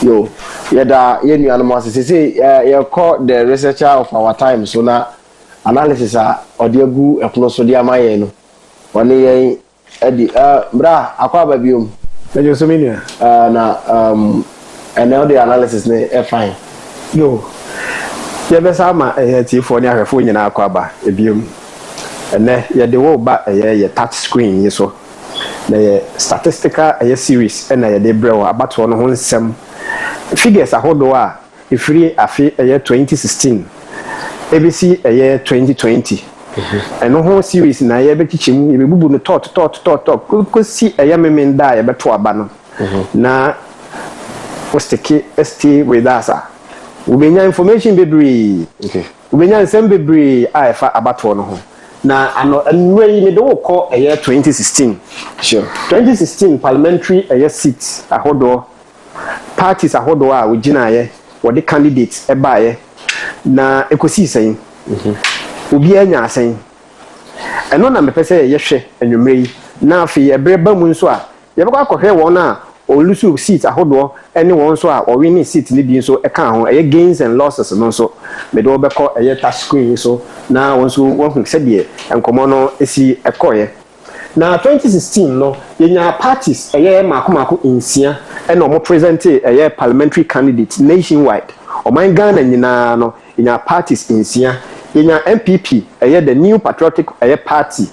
Speaker 18: Yo, yɛda yɛn nuanom ase. Seesei yɛkɔ the researcher of our time so na analysis a ɔde agu ɛpono so de ama yɛn no, ɔne yɛn adi. Bra, akɔ aba biom.
Speaker 21: Mɛgye so me nua.
Speaker 18: Na um, ɛnɛ wode analysis no ɛfa he?
Speaker 21: Yo, yɛbɛsa ama ɛyɛ atiefoɔ ne ahwɛfoɔ nyinaa akɔ aba biom. Ɛnnɛ yɛde wo reba ɛyɛ yɛ touch screen yi so. Na ɛyɛ statistical ɛyɛ series na yɛde rebrɛ wo abatoɔ no ho nsɛm, figures ahodoɔ a ɛfiri afe ɛyɛ 2016 ɛbɛsi ɛyɛ 2020. Ɛno ho series na yɛbɛkyekyɛ mu, yɛbɛbubu no tɔɔt tɔɔt tɔɔt tɔɔt kɔsi ɛyɛ Memenda a yɛbɛto aba no. Na wo sticke stay with us a, wobɛnya information bebree. Wobɛnya nsɛm bebree a ɛfa abatoɔ no ho. Na ano anwummerɛ yi mede wo rekɔ ɛyɛ 2016.
Speaker 18: Sure.
Speaker 21: 2016 parliamentary ɛyɛ seats ahodoɔ, parties ahodoɔ a wɔgyinaeɛ, wɔde candidates baeɛ, na ɛkɔsii sɛn? Obiara nyaa sɛn? Ɛno na mepɛ sɛ yɛhwɛ anwummerɛ yi. Na afei ɛberɛ ba mu nso a, Yɛbɛkɔ akɔhwɛ wɔn a wɔlusuu seat ahodoɔ ne wɔn nso a wɔwinee seat no bi nso ka ho, ɛyɛ gains and losses no nso mede wo bɛkɔ ɛyɛ touch screen yi so na wo nso woahu sɛdeɛ nkɔmmɔ no si kɔeɛ. Na 2016 no yɛnyaa parties ɛyɛ mmaako mmaako nsia na wɔn presentee ɛyɛ parliamentary candidate nationwide, ɔman Ghana nyinaa no yɛnyaa parties nsia, yɛnyaa NPP ɛyɛ the New Patriotic ɛyɛ party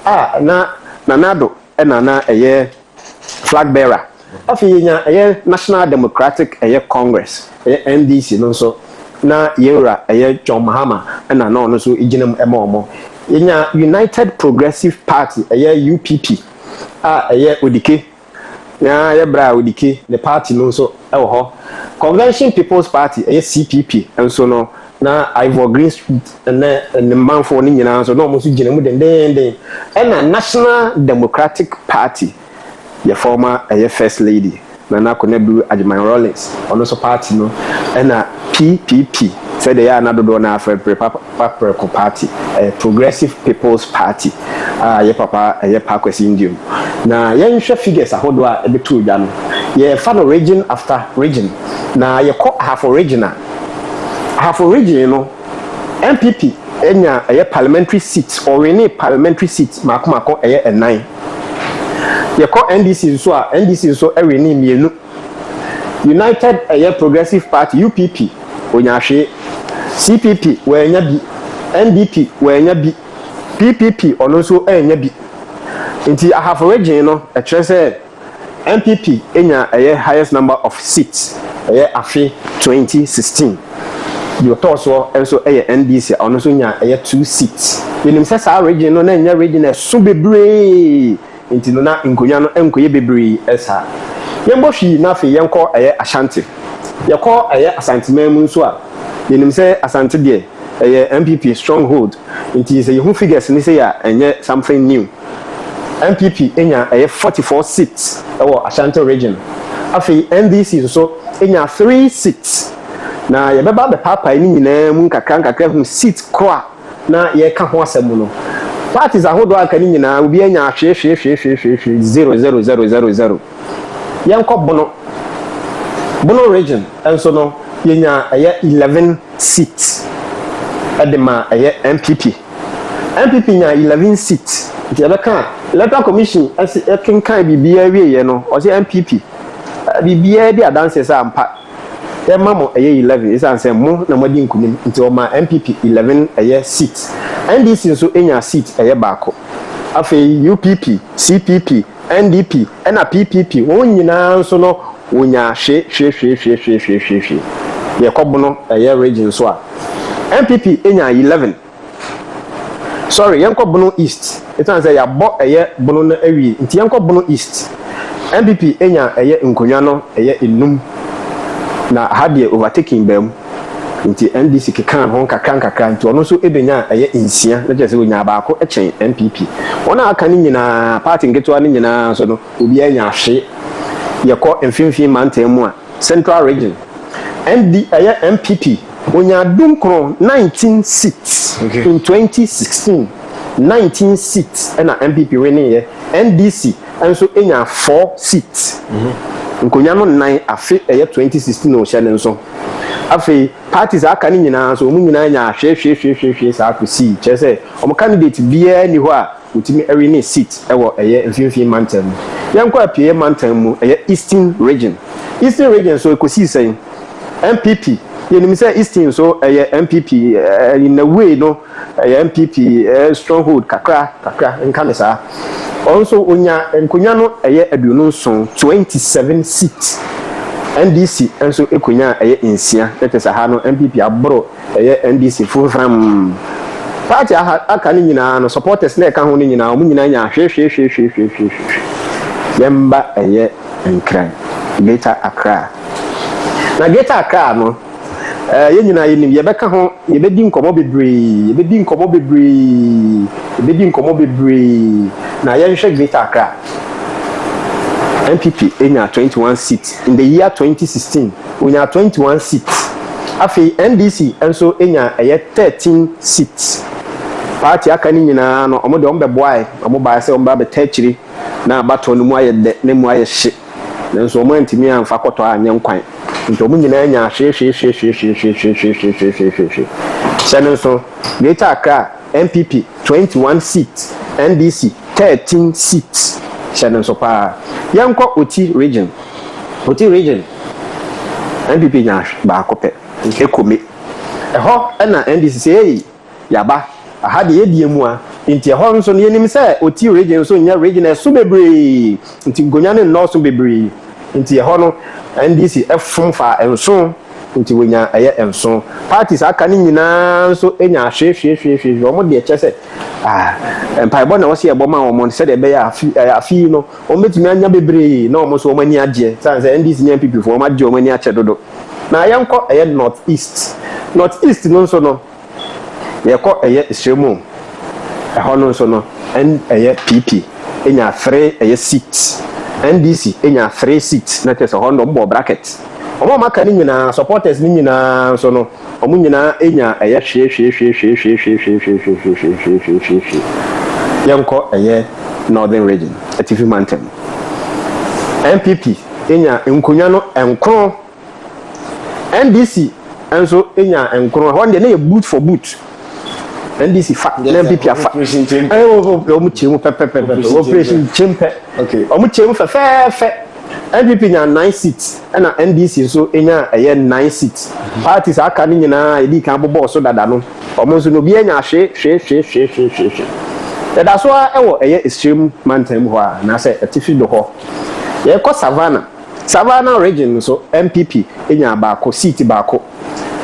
Speaker 21: a na Nana Addo na na ɛyɛ flag bearer. Afei yɛnya ɛyɛ National Democratic ɛyɛ Congress, ɛyɛ NDC no nso, na yɛn wura ɛyɛ John Mahama ɛna na ɔno nso gyina mu ɛma wɔn. Yɛnya United Progressive Party, ɛyɛ UPP, a ɛyɛ Odike, na yɛ bra Odike ne party no nso ɛwɔ hɔ. Convention People's Party, ɛyɛ CPP nso no, na Ivor Greenstreet ne ne manfoɔ no nyinaa nso na wɔn nso gyina mu dendeenden. Ɛna National Democratic Party, yɛ former ɛyɛ First Lady Nana Konadu Agyemang Rawlings, ɔno nso party no, ɛna PPP, sɛdeɛ ɛyɛ a na dodoɔ no ara frɛ no Papa Prɛko Party, ɛyɛ Progressive People's Party a yɛ papa ɛyɛ Paa Kwasi Nduom. Na yɛnhwɛ figures ahodoɔ a ɛbɛtoo dwa no, yɛfa no region after region, na yɛkɔ Ahafo region a, Ahafo region no, NPP nya ɛyɛ parliamentary seats, ɔwinee parliamentary seats mako mako ɛyɛ ɛnan. Yɛkɔ NDC nso a, NDC nso winee mmienu. United ɛyɛ Progressive Party, UPP, ɔnyaa hwee. CPP wannya bi, NDP wannya bi, PPP ɔno nso annya bi. Nti Ahafo region no, ɛkyerɛ sɛ NPP nya ɛyɛ highest number of seats ɛyɛ afe 2016. Deɛ ɔtɔɔ soɔ nso yɛ NDC a ɔno nso nya ɛyɛ 2 seats. Yɛnim sɛ saa region no na ɛnyɛ region a ɛso bebree nti no na nkonnwa no nkɔyɛ bebree saa. Yɛmbɔ hwii na afei yɛnkɔ ɛyɛ Ashanti. Yɛkɔ ɛyɛ Asanteman mu nso a, yɛnim sɛ Asante deɛ ɛyɛ NPP stronghold nti sɛ yɛhu figures no sei a ɛnyɛ something new. NPP nya ɛyɛ 44 seats wɔ Ashanti region. Afei NDC nso nya 3 seats. Na yɛbɛba abɛpaapae ne nyinaa mu nkakra nkakra ahu seat koro a na yɛreka ho asɛm no. Parties ahodoɔ a aka no nyinaa obiara nya hwee hwee hwee hwee hwee hwee zero zero zero zero zero. Yɛnkɔ Bono. Bono region nso no yɛnya ɛyɛ 11 seats de ma ɛyɛ NPP. NPP nyaa 11 seats nti yɛbɛka a Electoral Commission ɛse ɛkenkan biribiara wieɛ no ɔse NPP biribiara di adanseɛ sɛ ampa yɛma mo ɛyɛ 11 ɛsiane sɛ mo na moadi nkunim nti ɔmaa NPP 11 ɛyɛ seats. NDC nso nyaa seat ɛyɛ baako. Afei UPP, CPP, NDP ɛna PPP wɔn nyinaa nso no wɔnyaa hwe hwe hwe hwe hwe hwe hwe hwe. Yɛkɔ Bono ɛyɛ region nso a NPP nyaa 11. Sorry, yɛnkɔ Bono East. Ɛsiane sɛ yɛabɔ ɛyɛ Bono no awie nti yɛnkɔ Bono East. NPP nya ɛyɛ nkonnwa no ɛyɛ nnum. Na ha deɛ overtaking baa mu nti NDC kekaa ho nkakra nkakra nti ɔno nso bɛnyaa ɛyɛ nsia na kyerɛ sɛ ɔnyaa baako kyɛn NPP. Wɔn a aka no nyinaa, party nketewa no nyinaa nso no obiara nyaa hwee. Yɛkɔ mfimfini mantam mu a, Central Region, ND, ɛyɛ NPP, onyaa dunkron, 19 seats, in 2016, 19 seats ɛna NPP wineeɛ, NDC nso nyaa 4 seats, nkonnwa no nnan afe ɛyɛ 2016 ɔhyɛ ne nso. Afei parties a aka no nyinaa nso wɔn nyinaa nyaa hwee hwee hwee hwee hwee saa kɔsii, kyerɛ sɛ wɔn candidate biara nni hɔ a Wotumi winee seat wɔ ɛyɛ mfimfini mantam mu. Yɛnkɔ apueɛ mantam mu, ɛyɛ Eastern Region. Eastern Region nso ɛkɔsii sɛn? NPP, yɛnim sɛ Eastern nso ɛyɛ NPP, in a way no ɛyɛ NPP stronghold kakra kakra, nka no saa. Ɔno nso ɔnya nkonnwa no ɛyɛ 27, 27 seats. NDC nso kɔnyaa ɛyɛ nsia, na kyerɛ sɛ ha no NPP aboro Ɛyɛ NDC fo hram. Party a aka no nyinaa no supporters na ɛka ho no nyinaa wɔn nyinaa nyaa hwehwehwehwehwehwehwe. Yɛmba ɛyɛ Nkran, Greater Accra. Na Greater Accra no eh, yɛn nyinaa yɛnim yɛbɛka ho yɛbɛdi nkɔmmɔ bebree yɛbɛdi nkɔmmɔ bebree yɛbɛdi nkɔmmɔ bebree na yɛnhwɛ Greater Accra. NPP nyaa 21 seats in the year 2016. Onyaa 21 seats. Afei NDC nso nyaa ɛyɛ 13 seats. Party aka no nyinaa no, wɔn deɛ wɔn bɛboae, wɔn baeɛ sɛ wɔn bɛ abɛta akyire na abatoɔ no mu ayɛ dɛ na emu ayɛ hye. Nanso wɔn antumi amfa kɔtɔ anyɛ nkwan. Nti wɔn nyinaa nyaa hwee hwee hwee hwee hwee hwee hwee hwee hwee hwee hwee hwee hwee. Hyɛ no nso, Greater Accra, NPP 21 seats, NDC 13 seats. Hyɛ no nso paa. Yɛnkɔ Oti region. Oti region, NPP nya baako pɛ, Ekome. Ɛhɔ na NDC sɛ ei, yɛaba, aha deɛ yɛdie mua. Nti ɛhɔ nso no yɛnim sɛ Oti region nso nyɛ region a ɛso bebree nti nkonnwa no nnɔɔso bebree nti ɛhɔ no NDC fom faa nson nti wɔnya ɛyɛ nson. Parties aka no nyinaa nso nya hwee hwee hwee hwee hwee wɔn deɛ kyerɛ sɛ ah mpaebɔ na ɛwɔ sɛ yɛbɔ ma wɔn sɛdeɛ ɛbɛyɛ a afe afe yi no wɔn bɛtumi anya bebree na wɔn nso wɔn ani agyeɛ sane sɛ NDC ne NPP foɔ wɔn agye wɔn ani akyɛ dodo. Na yɛnkɔ ɛyɛ North East. North East no nso no Yɛkɔ ɛyɛ serɛ mu o, ɛhɔ no nso no ɛn ɛyɛ PP nya three ɛyɛ seat, NDC nya three seat na kyerɛ sɛ ɛhɔ no deɛ wɔn bɔɔ bracket. Wɔn a wɔaka no nyinaa supporters no nyinaa nso no wɔn nyinaa nya ɛyɛ hwee hwee hwee hwee hwee hwee hwee hwee hwee hwee hwee hwee hwee hwee hwee. Yɛnkɔ ɛyɛ Northern Region, Atifi Mantam. NPP nya nkonwa no nkron. NDC nso nyaa nkron. Ɛhɔ no deɛ na yɛ boot for boot. NDC fa na NPP afa. Wɔn kyɛ mu pɛpɛpɛpɛ. Operation kyɛm pɛ. Wɔn kyɛ mu fɛfɛɛfɛ. NPP nyaa nine seats ɛna NDC nso nyaa ɛyɛ nine seats. Parties aka no nyinaa yɛdi kan bobɔɔ so dada no, wɔn nso no obiara nyaa hwee hwee hwee hwee hwee hwee hwee. Yɛda so ara wɔ ɛyɛ Esirem mantam hɔ a anaasɛ atifi do hɔ. Yɛkɔ Savannah. Savannah region nso NPP nyaa baako, seat baako.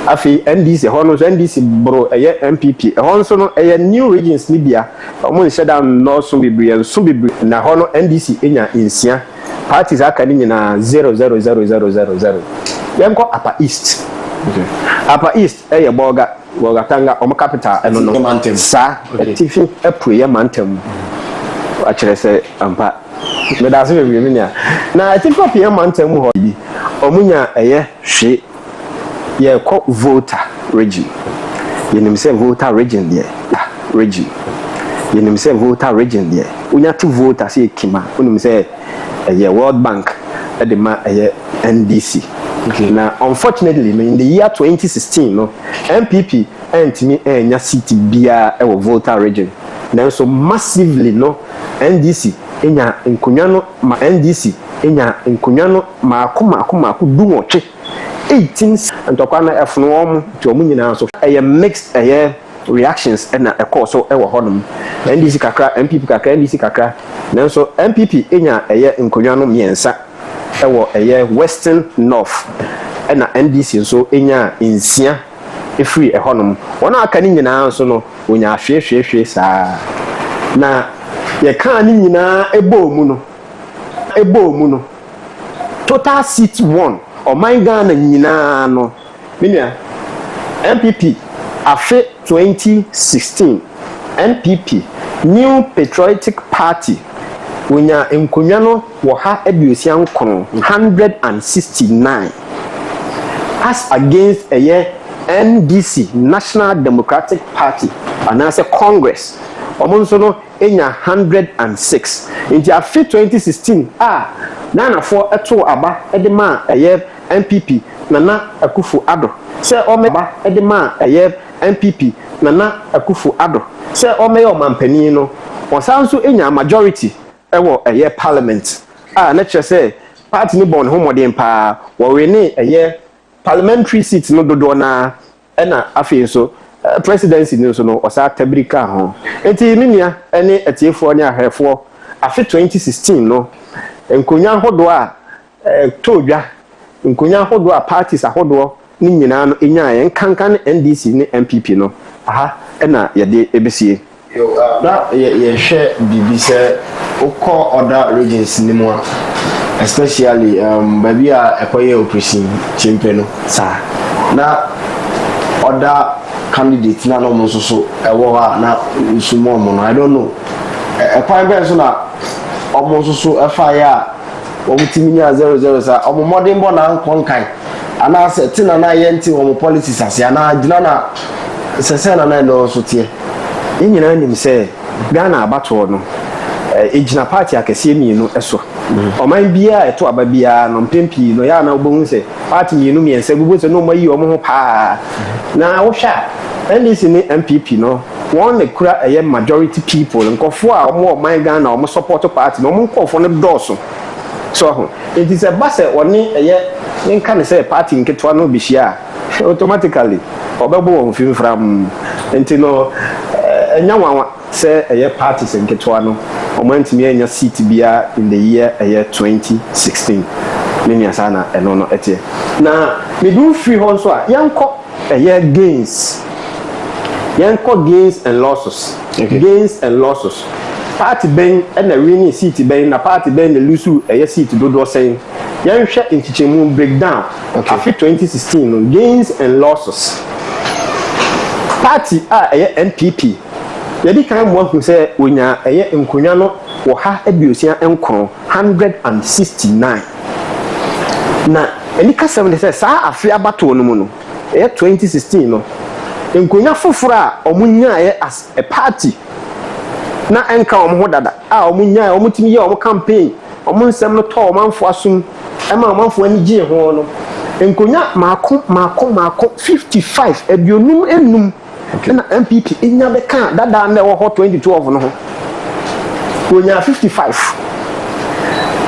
Speaker 21: Afei NDC, ɛhɔ no nso NDC boro ɛyɛ NPP. Ɛhɔ nso no ɛyɛ new regions no bia, wɔn nhyɛ da nnɔɔso bebree, ɛnso bebree. Na ɛhɔ no NDC nya nsia. Parties a aka no nyinaa zero zero zero zero zero zero. Yɛnkɔ Upper East. Upper East ɛyɛ Bolga, Bolgatanga, wɔn capital ɛno no. Saa, atifi apueɛ mantam. Wakyerɛ sɛ ampa. Medase bebree me nua. Na atifi apueɛ mantam mu hɔ bi ɔmo nya ɛyɛ hwe yɛ kɔ Volta region yɛnim sɛ Volta region deɛ region yɛnim sɛ Volta region deɛ wonya te Volta sɛ yɛ kima wonim sɛ ɛyɛ World Bank ɛde ma ɛyɛ NDC na unfortunately no in the year 2016 no NPP antumi annya seat biara ɛwɔ Volta region nanso massively no NDC nya nkonnwa no ma NDC nya nkonnwa no mmaako mmaako mmaako dunwɔtwe, 18. Ntɔkwa no ɛfono wɔn nti wɔn nyinaa nso ɛyɛ mixed ɛyɛ reactions na ɛkɔɔ so wɔ hɔnom. NDC kakra, NPP kakra, NDC kakra nanso NPP nya ɛyɛ nkonnwa no mmiɛnsa wɔ ɛyɛ Western North ɛna NDC nso nyaa nsia firii ɛhɔnom. Wɔn a aka no nyinaa nso no Wɔnyaa hweehweehwee saa ara. Na yɛkaa ne nyinaa bɔɔ mu no, bɔɔ mu no, total seat won, ɔman Ghana nyinaa no, me nua, NPP afe 2016, NPP, New Patriotic Party, wɔnyaa nkonnwa no wɔha aduosia nkron, 169, as against ɛyɛ NDC, National Democratic Party, anaasɛ Congress, wɔn nso no nya 106. Nti afe 2016 a Ghanafoɔ too aba de maa ɛyɛ NPP Nana Akufo Addo sɛ ɔmmɛ aba de maa ɛyɛ NPP Nana Akufo Addo sɛ ɔmmɛyɛ ɔmanpanin no, wɔsan nso nyaa majority wɔ ɛyɛ parliament a na kyerɛ sɛ party no bɔɔ ne ho mmɔden paa, wɔwenee ɛyɛ parliamentary seat no dodoɔ no ara ɛna afei nso presidency no nso no ɔsan tabiri kaa ho. Nti me nua ne atiefoɔ ne ahwɛfoɔ, afe 2016 no nkonnwa ahodoɔ a ɛtɔɔ dwa, nkonnwa ahodoɔ a parties ahodoɔ no nyinaa no nyaeɛ, nkanka ne NDC ne NPP no, aha na yɛde bɛsie.
Speaker 18: Na yɛhwɛ biribi sɛ wokɔ other regions no mu a, especially um, baabi a ɛkɔyɛ operation kyempe no.
Speaker 21: Saa.
Speaker 18: Na other candidate na na wɔn nso so ɛwɔ hɔ a na nsu mu wɔn no, I don't know. Ɛkwan bɛn so na wɔn nso so ɛfaeɛ a wɔtumi nyaa zero zero saa? Wɔn mmɔdenbɔ na ankɔ nkan anaasɛ te na na yɛnte wɔn policies ase anaa gyina na sɛ sɛ na na ɛno nso teɛ?
Speaker 21: Yɛn nyinaa nim sɛ Ghana abatoɔ no, ɛgyina party akɛseɛ mmienu so. Ɔman biara a ɛto aba biara no, mpɛn pii no, ɛyɛ a na wobɛhu sɛ party mmienu mmiɛnsa bi, wobɛhu sɛ na wɔayi wɔn ho paa. Na wohwɛ a, NDC ne NPP no, wɔn na ɛkura ɛyɛ majority people, nkurɔfoɔ a wɔwɔ ɔman Ghana a wɔn support party no, wɔn nkurɔfoɔ no dɔɔso. So wahu? Enti sɛ ɛba sɛ wɔne ɛyɛ, menka no sɛ party nketewa no bɛhyia a, Automatically ɔbɛbɔ wɔn fimfram. Nti no ɛnyɛ nwanwa Sɛ ɛyɛ parties nketewa no, wɔn antumi annya seat biara in the year ɛyɛ 2016. Me nua saa na ɛno no ɛteɛ. Na mede wo firi hɔ nso a, yɛnkɔ ɛyɛ gains. Yɛnkɔ gains and losses. Gains and losses. Party bɛn na winning seat bɛn na party bɛn na lose ɛyɛ seat dodoɔ sɛn? Yɛnhwɛ nkyekyɛmu breakdown afe 2016 no gains and losses. Party a ɛyɛ NPP, yɛdi kan mu ahu sɛ wɔnya ɛyɛ nkonnwa no 169, 169. Na anikasɛm ne sɛ saa afe abatoɔ no mu no, ɛyɛ 2016 no, nkonnwa foforɔ a wɔn nyaeɛ as a party na ɛnka wɔn ho dada a wɔn nyaeɛ, wɔn tumi yɛ wɔn campaign, wɔn nsɛm no tɔɔ ɔmanfoɔ asom ɛma ɔmanfoɔ ani gyee ho no, nkonnwa maako maako maako 55, 55, ɛna NPP nya bɛka dada na ɛwɔ hɔ 2012 no ho. Wɔnya 55.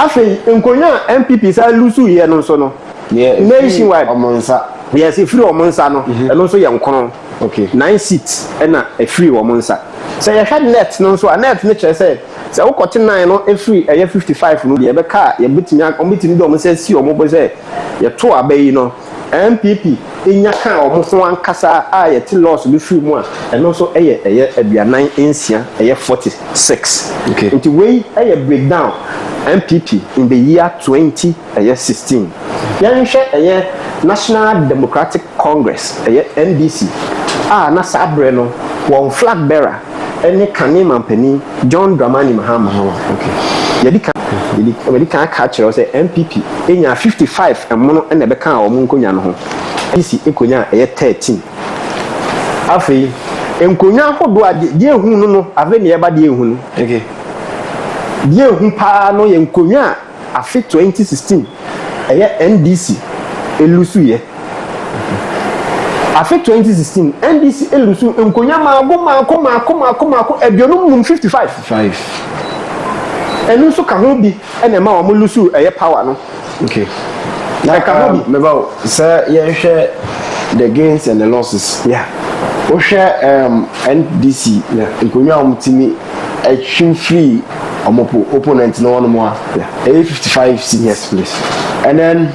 Speaker 21: Afei nkonnwa a NPP saa lose yɛ no nso no nationwide
Speaker 18: ɔmo nsa.
Speaker 21: Yes, efiri wɔn nsa no, ɛno nso yɛ nkono. Nine seats ɛna efiri wɔn nsa. Sɛ yɛhwɛ net no nso a, net no kyerɛ sɛ sɛ wokɔte nine no efiri ɛyɛ 55 no deɛ, ɛbɛka a yɛbɛtumi, wɔn bɛtumi de wɔn nsa si wɔn bo sɛ yɛto aba yi no, NPP nya ka wɔn ho ankasa a yɛte loss bi firi mu a, ɛno nso yɛ ɛyɛ 46, ɛyɛ 46. Nti wei ɛyɛ breakdown NPP in the year 20 ɛyɛ 16. Yɛnhwɛ ɛyɛ National Democratic Congress, ɛyɛ NDC, a na saa berɛ no wɔn flag bearer ɛne kane mampanin John Dramani Mahama. Yɛdi kan aka kyerɛ sɛ NPP enya 55 ɛmono ɛna ɛbɛka wɔn nkonnwa no ho, NDC nkonnwa a ɛyɛ 13. Afei nkonnwa ahodoɔ a deɛ ehu no, afei ne yɛba deɛ ehu no, deɛ ehu paa no yɛ nkonnwa a afe 2016 ɛyɛ NDC elose yɛ. Afe 2016 NDC elose nkonnwa maako maako maako maako maako 55,
Speaker 18: 55.
Speaker 21: Ɛno nso ka ho bi ɛna ɛma wɔn lose ɛyɛ power no.
Speaker 18: Ɛka ho bi. Meba o, sɛ yɛhwɛ the gains and the losses. Wohwɛ NDC nkonnwa a wɔn tumi ɛtwi firi wɔn opponent no wɔn mu a, ɛyɛ 55 seats.
Speaker 21: Yes, please.
Speaker 18: And then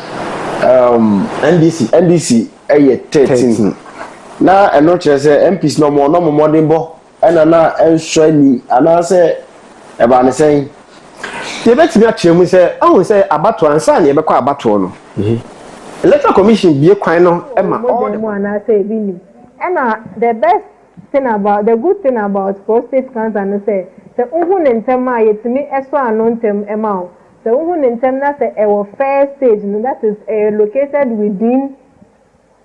Speaker 21: NDC.
Speaker 18: NDC ɛyɛ 13. Na ɛno kyerɛ sɛ MPs na wɔn ɔnɔ mmɔden bɔ ɛna na ɛnsɔ ani anaasɛ ɛbaa ne sɛn?
Speaker 21: Yɛbɛtumi akyerɛ mu sɛ ɔhu sɛ abatoɔ, ansa na yɛbɛkɔ abatoɔ no, Electoral Commission bie kwan no ma all
Speaker 7: the mu anaasɛ ebi nim. Ɛna the best thing about, the good thing about prostate cancer no sɛ wohu ne ntɛm a, yɛtumi ɛsɔ ano ntɛm ɛma wo. Sɛ wohu ne ntɛm na sɛ ɛwɔ first stage no, that is, ɛyɛ located within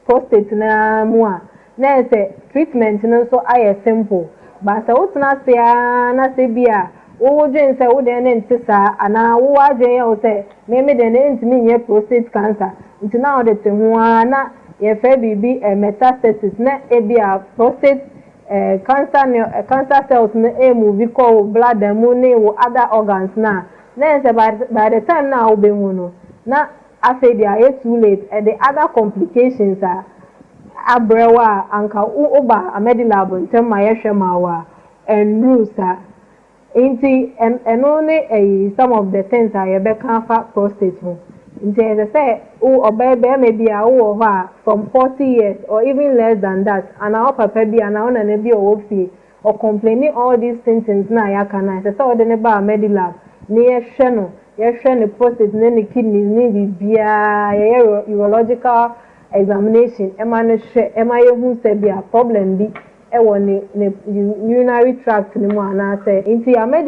Speaker 7: prostate naa mu a, na yɛ sɛ treatment no nso ayɛ simple. But sɛ wotena ase ara na sɛ bi a wowɔ dwen sɛ wo deɛ ne nte saa, anaa wowɔ adwen yɛ wo sɛ meme deɛ ne ntumi nyɛ prostate cancer, nti na wɔde te ho ara na yɛfrɛ biribi metastasis, na ebi a prostate cancer ne cancer cells no emove kɔ wo bladder mu ne wo other organs, na yɛ sɛ by the time na wobɛhu no, na afei deɛ ayɛ too late. Ɛde other complications a abrɛ wo a anka woba Amedilab ntɛm ma yɛhwɛ ma wo a ɛnnuru saa. Nti ɛno ne ɛyi some of the things a yɛbɛka afa prostate ho. Nti ɛsɛ sɛ wo ɔbaa, bɛrima bi a wowɔ hɔ a from 40 years or even less than that, anaa wo papa bi anaa wo nana bi a ɔwɔ fie ɔcomplain all these symptoms na yɛaka no, ɛsɛ sɛ ɔde ne ba Amedilab ne yɛhwɛ no, yɛhwɛ ne prostate ne ne kidneys ne biribiara, yɛyɛ urological examination ɛma no hwɛ, ɛma yɛhu sɛ bi a problem bi ɛwɔ ne urinary tract ne mu anaasɛ. Nti Amedilab